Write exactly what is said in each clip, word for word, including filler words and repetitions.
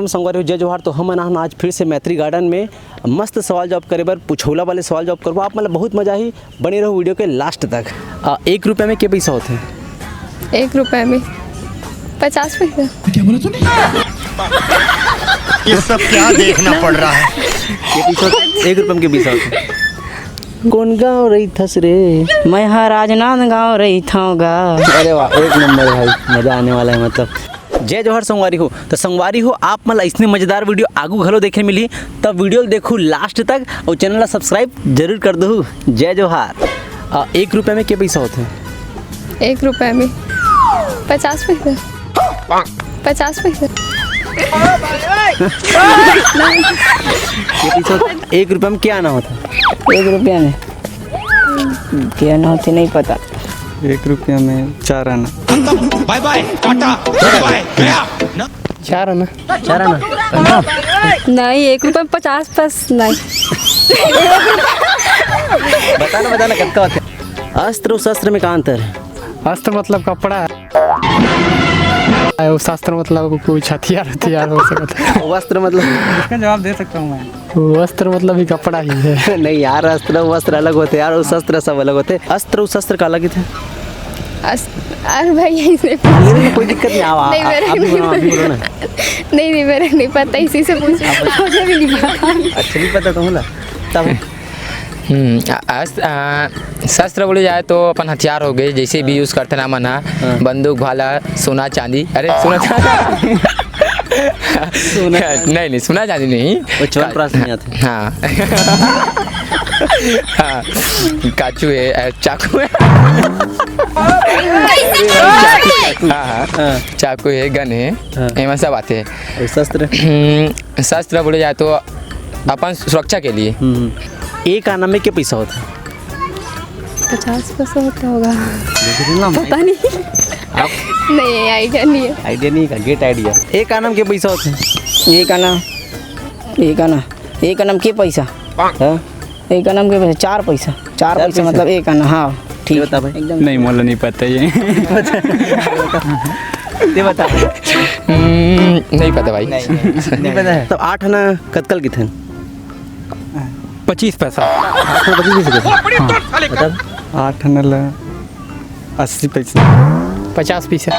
संगवारी हो, जय जोहार। तो हमन आहन आज फिर से मैत्री गार्डन में मस्त सवाल जवाब करे बर, पुछौला वाले सवाल जवाब करबो। आप मन ला बहुत मजा आही, बने रहो वीडियो के लास्ट तक। आ, एक रुपया में के पैसा होथे? एक रुपया में पचास पैसा। ये सब क्या देखना पड़ रहा है? के पैसा होथे? एक रुपया में के पैसा होथे? कोन गाँव रहिथस रे? मैं ह राजनांदगांव रहिथंव गा। अरे वाह, एक नंबर भाई, मजा आने वाला है। मतलब, जय जोहार संगवारी हो। तो संगवारी हो, आप मन ला इसने मजेदार वीडियो आगू घलो देखे मिलही, तब वीडियो ल देखू लास्ट तक और चैनल ला सब्सक्राइब जरूर कर दहू। जय जोहार। आ, एक रुपया में के पैसा होथे? एक रुपया में पचास पैसा। पचास पैसा। के पैसा होथे? एक रुपया में के आना होथे? एक रुपया में के आना होथे, नहीं पता। एक रुपया में चार आना। बाय बाय, टाटा, गुड बाय, गया। चार आना। चार आना। नहीं, एक रुपया में पचास पैसा नहीं। बता ना, बता ना, कतका होथे? अस्त्र और शस्त्र में का अंतर है? अस्त्र मतलब कपड़ा है, और शस्त्र मतलब कुछ हथियार, हथियार हो सकता है। वस्त्र मतलब? इसका जवाब दे सकता हूँ मैं। वस्त्र मतलब ही कपड़ा ही है। नहीं यार, अस्त्र वस्त्र अलग होथे यार, और शस्त्र सब अलग होथे। अस्त्र और शस्त्र का अलग ही थे। अस-, अरे भाई, ऐसे नहीं, कोई दिक्कत नहीं, आओ, आप, नहीं, आप, मेरे आप भी बोलो, आप भी बोलो ना। नहीं, नहीं, मेरे नहीं पता, इसी से पूछ रहा हूँ। मुझे भी नहीं पता। अच्छा, नहीं पता तो होला। तब हम्म, अ-, अस-, अ, शस्त्र बोले जाए तो अपन हथियार हो गए, जैसे भी हाँ। यूज़ करते ना मन ह, हाँ। बंदूक, भाला, सोना, चांदी, अरे, सोना, चांदी। सोना, चांदी। नहीं, नहीं, सोना, चांदी नहीं। वो चवन का-, प्रास नहीं आते। हाँ। हाँ, काचू है, अ, चाकू है। हाँ, हाँ, हाँ। चाकू है, गन है, हाँ। एमा सब आते हैं। और शस्त्र? हम्म, शस्त्र बोले जाए तो अपन सुरक्षा के लिए। हम्म। एक आना में के पैसा होथे? पचास पैसा होता होगा। देख रही ना, पता नहीं। आप? नहीं, आइडिया नहीं है। आइडिया नहीं का, गेट आइडिया। एक आना में के पैसा होथे? एक आना, एक आना, एक आना में के पैसा? हाँ? एक आना में के पैसा? चार पैसा। चार चार पैसा पैसा? मतलब एक आना, हाँ, ठीक। ये बता भाई। एकदम। नहीं, मोला नहीं पता ये। ये बता। हम्म, नहीं पता भाई। नहीं, नहीं, नहीं पता है। तो आठ आना कतका ल किथे? पच्चीस पैसा। आठ आना पच्चीस पैसा किथे? हाँ। बता। आठ आना ला अस्सी पैसा। पचास पैसा।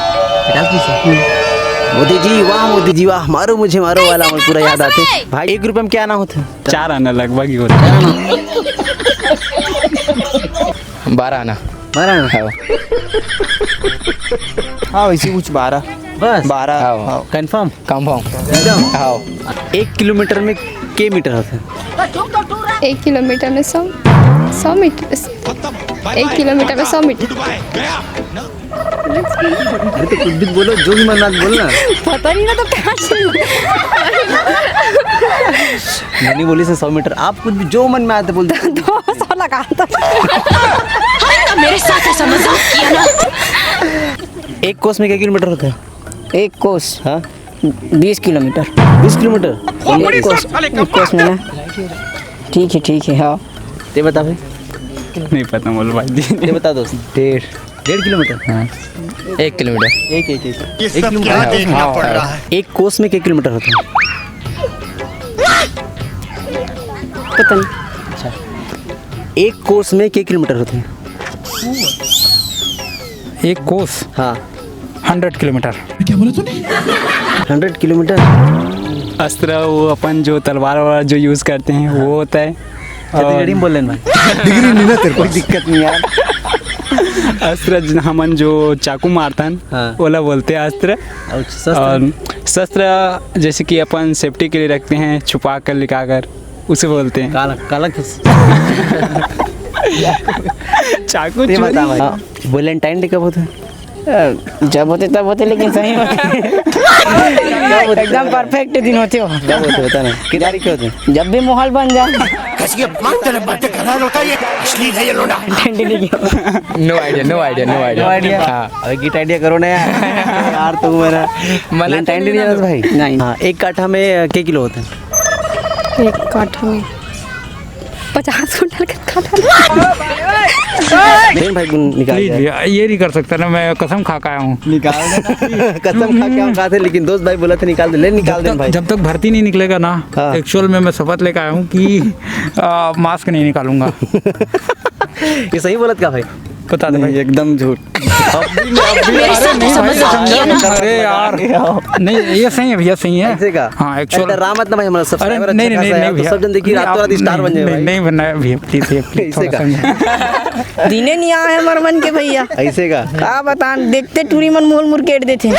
पचास पैसा? मोदी जी, वाह, मोदी जी, वाह, मारो मुझे, मारो वाला मोला पूरा याद आथे। भाई, एक रुपया में के आना होथे? चार आना लगभग ही होथे। बारह आना। बारह आना? हाँ। हाँ, वैसे कुछ बारह। बस? बारह, हाँ। हाँ। Confirm? Confirm। एकदम? हाँ। एक किलोमीटर में के मीटर होथे? एक किलोमीटर में सौ, सौ मीटर, एक किलोमीटर में सौ मीटर। अरे तो कुछ भी बोलो, जो भी मन में आए बोलना। पता नहीं ना तो क्या चीज। मैंने बोली से सौ मीटर, आप कुछ भी जो मन में आए तो बोल दो। दो सौ लगा दो। मेरे साथ ऐसा मजाक किया ना। एक कोस में के किलोमीटर होथे? एक कोस? हाँ। बीस किलोमीटर। बीस किलोमीटर? एक कोस, एक कोस में ना। ठीक है, ठीक है, हाँ। ते बता भाई। नहीं पता मोला भाई जी। ते बता दोस्त। डेढ़। डेढ़ किलोमीटर? हाँ। एक किलोमीटर। एक, एक, एक। ये एक सब किलोमीटर। क्या देखना पड़ रहा है? एक कोस में के किलोमीटर होथे? पता नहीं। अच्छा। एक कोस में के किलोमीटर होथे? एक कोस? हाँ। Hundred kilometre. क्या बोला तूने? Hundred kilometre? अस्त्र, वो अपन जो तलवार वलवार जो यूज़ करते हैं, वो होता है। छत्तीसगढ़ी में बोल लेना भाई। डिग्री नहीं ना तेरे पास। कोई दिक्कत नहीं यार। अस्त्र ज-, हमन जो चाकू मारथन, हाँ। ओला बोलते हैं अस्त्र। और शस्त्र? और शस्त्र जैसे कि अपन सेफ्टी के लिए रखते हैं, छुपा कर, लिखा कर, उसे बोलते हैं। काला, काला किस? चाकू ये चूड़ी। बता भाई। हाँ, वैलेंटाइन डे कब होता है? अ, जब होते तब होते, लेकिन सही होते। कब होते? एकदम परफेक्ट दिन होते हो। कब होते, बता ना। किस तारीख के होते? जब भी माहौल बन जाए। कैसी ये मांग तेरे बातें कर रहा है, लौटा ये। अश्लील है ये लोंडा। ठंडी नहीं हो। No idea, no idea, no idea। No idea। हाँ। अबे गिट आइडिया करो ना यार। यार, तू मेरा मना तो वैलेंटाइन डे नहीं नहीं जानता ना। भाई? नहीं। हाँ, एक काठा में, अ, के किलो होते हैं? एक काठा में पचास कुंटल के खा डाले। नहीं भाई, गुन निकाल प्लीज दिया। भैया, ये नहीं कर सकता ना, मैं कसम खा के आया हूँ। निकाल देना। कसम खा के हम खाते, लेकिन दोस्त भाई बोला था निकाल दे, ले निकाल जब दे तक, भाई। जब तक भर्ती नहीं निकलेगा ना, हाँ। एक्चुअल में मैं शपथ लेके आया हूँ कि आ, मास्क नहीं निकालूंगा। ये सही बोलत का भाई? बता दे नहीं, भाई। एकदम झूठ। अब भी, अब भी, अरे नहीं भाई, समझ आ गया ना। अरे यार, नहीं, ये सही है भैया, सही है। ऐसे का? हाँ, एक्चुअल। डरा मत ना भाई, हमारा अरे सब्सक्राइबर नहीं, अच्छा नहीं, खासा नहीं, है, नहीं तो भैया। सब जन देखिए, नहीं, रातों रात आप स्टार नहीं, बन जाए नहीं, भाई। नहीं बनना है भैया, प्लीज भैया, प्लीज, ऐसे थोड़ा का? समझा। दिने नहीं आए हमर मन के भैया। ऐसे का? का बतान, देखते टूरी मन मोल मुरकेट देते।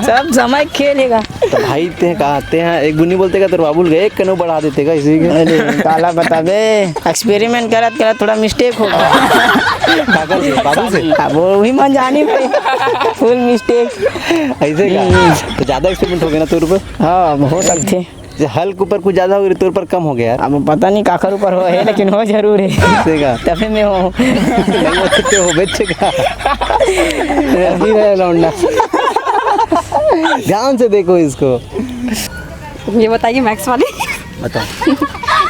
सब समय खेलेगा। तो भाई ते का, ते हैं, एक बुनी बोलते का, तेरे बाबू गए, एक कनो बढ़ा देते का इसी के। अरे, काला बता बे, एक्सपेरिमेंट करत करत थोड़ा मिस्टेक हो गया। काकर से, बाबू से? अब वो भी मन जानी पे, फुल मिस्टेक। ऐसे का? हम्म। तो ज्यादा एक्सपेरिमेंट हो गया ना तोर ऊपर? हाँ, अब हो सकते। जे हल्क ऊपर कुछ ज्यादा हो गया, तोर ऊपर कम हो गया यार। अब पता नहीं काकर ऊपर हो है, लेकिन हो जरूर है। ऐसे का? तभी मैं हूँ। नहीं, वो तो हो, बेचे का? अभी रहे लौंडा। ध्यान से देखो इसको। ये बताइए मैथ्स वाले। बताओ।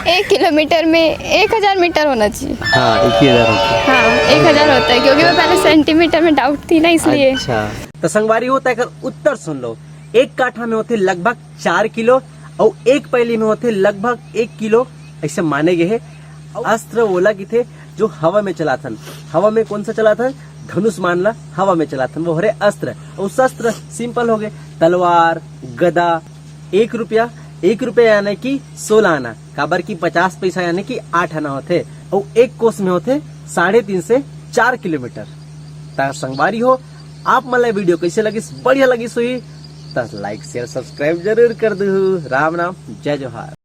एक किलोमीटर में एक हजार मीटर होना चाहिए। हाँ, एक ही हजार होता है। हाँ, एक हजार होता है, क्योंकि मैं पहले सेंटीमीटर में डाउट थी ना, इसलिए। अच्छा। तो संगवारी हो, तेकर उत्तर सुन लो। एक काठा में होथे लगभग चार किलो, अउ एक पैली में होथे लगभग एक किलो, ऐसे माने गए हे। अस्त्र ओला किथे, जो हवा में चलाथन। हवा में कौन सा चलाथन? धनुष मान ला, हवा में चलाथन, वो हरे अस्त्र। अउ शस्त्र सिंपल हो गए, तलवार, गदा। एक रुपया, एक रुपया यानी कि सोलह आना, काबर कि पचास पैसा यानी कि आठ आना होथे, अउ एक कोस में होथे साढ़े तीन से चार किलोमीटर। त संगवारी हो, आप मन ला वीडियो कैसे लगिस? बढ़िया लगिस होही त लाइक, शेयर, सब्सक्राइब जरूर कर दू। राम राम, जय जोहार।